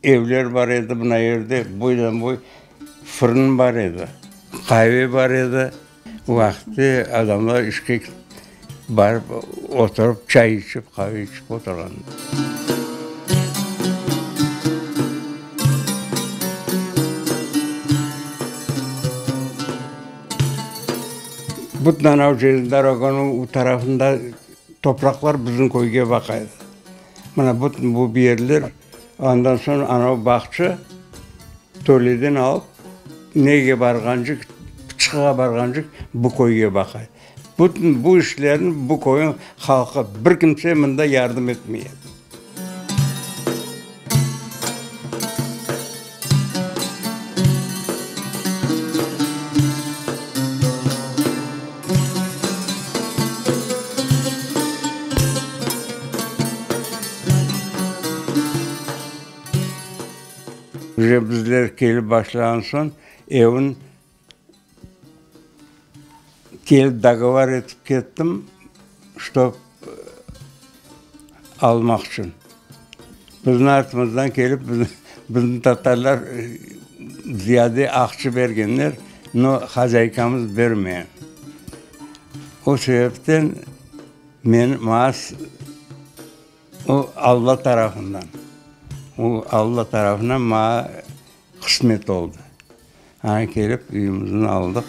Evler bar edi mına yerde, boydan boy fırın bar edi, qave bar edi. O vaqıtte adamlar işke barıp oturıp çay içip, qave içip oturğan. Bütün anav Jelezndoroganıñ u tarafında topraqlar bizim köyge baqa edi. Mına bütün bu yerler, andan soñ anav bağça töleden alıp nege barğancıq, Pıçqığa barğancıq bu köyge baqa. Bütün bu işlerni bu köyniñ halqı, bir kimse mında yardım etmey edi. Uje bizler kelip başlağan soñ, evin kelip dogovor etip kettim, ştob almaq içün. Bizni artımızdan kelip, bizni tatarlar ziyade aqça bergenler, no hozâykamız bermeyen. O sebepten men maña o Alla tarafından, o Alla tarafından maña qısmet oldı. Ana kelip üyümizni aldıq.